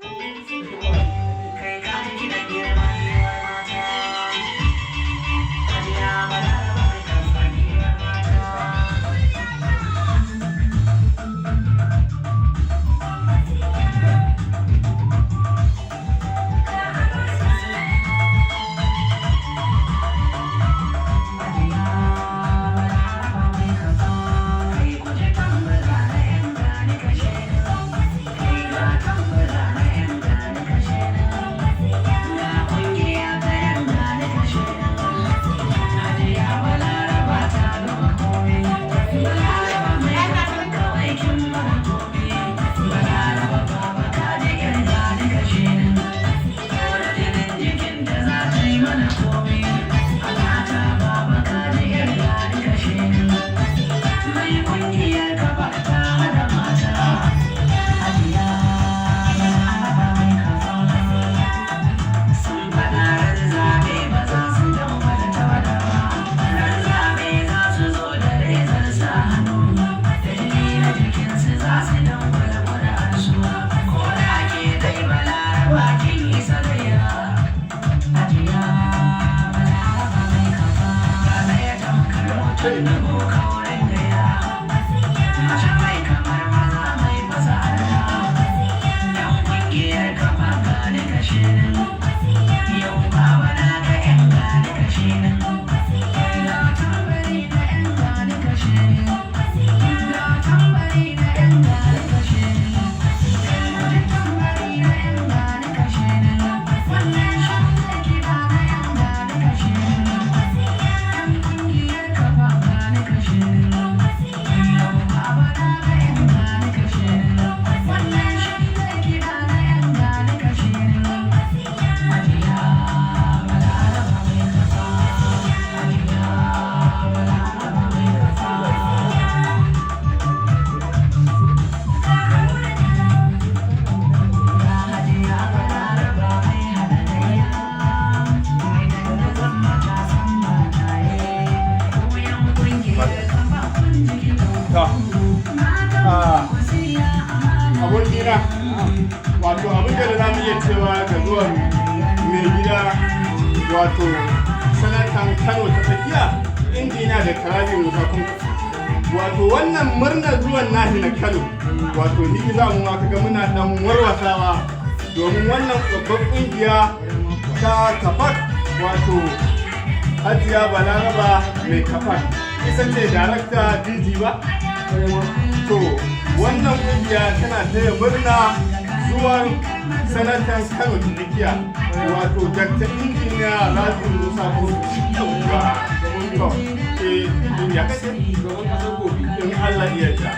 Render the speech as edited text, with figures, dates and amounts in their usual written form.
Kai ka ji kiɗan girma giwar mata. Hajiya Balaraba mai kafa giwar mata. Hajiya Balaraba mai kafa. Kai ku ji tambura na 'yan gani kashe ni. Kai ga tambura na 'yan gani kashe ni. Ga ƙungiya ta 'yan gani kashe ni. Hajiya Balaraba ta gama komai. Balaraba mai kafa kawai kin mana komai. Balaraba baba ka ji 'yar gani kashe ni. Da jinin jikinta za ta yi mana komai. Alata baba ka ji 'yar gani kashe ni. Mai kungiyar kafa ta hada mata. Hajiya Balaraba mai kafa. Sun faɗa ran zaɓe ba za su dangwala tawada ba. Ran zaɓe za su zo da rezar sa hannu. Da jini na jikinsu za su dangwala ƙuri'arsu. Ko da ke dai Balaraba kin isa gayya. Hajiya Balaraba mai kafa. Ta tsaya tamkar mutum dubu kaurin gayya. Mace mai kamar maza mai fasa arna. Yan kungiyar kafa gani kashe nan. Yau baba na ga 'yan gani kashe nan. Ga tambari na 'yan gani kashe nan. Ga tambari na 'yan gani kashe nan. Kai ku ji tambari na 'yan gani kashe nan. Wannan shi ne kiɗa na 'yan gani kashe nan. 'Yan kungiyar kafa gani kashe nan. Yau baba na ga 'yan gani kashe nan. Wannan shi ne kiɗa na 'yan gani kashe nan. Hajiya Balaraba mai kafa. Hajiya Balaraba mai kafa. Ga Hajiya Balaraba mai haɗa gayya. Mai dandazon matasan mataye. Ku 'yan kungiyar kafa kun ji kiɗan Ta. Matan Ah. kwankwasiya amana. Abokina, wato abin da za mu iya cewa ga zuwan mai gida, wato sanatan Kano ta Tsakiya, Injiniya Dr. Rabiu Musa Kwankwaso, wato wannan murnar zuwan nashi na Kano, wato ni za mu ma kaga muna dan warwasawa domin wannan babbar kungiya ta Kafak, wato Hajiya Balaraba mai Kafak, ita ce darakta DG ba. To wannan kungiya tana taya murna zuwan sanatan Kano ta Tsakiya, wato Dr. Injiniya Rabiu Musa Kwankwaso. To, eh, injiniya kace Shugaban kasar gobe. In Allah ya yarda.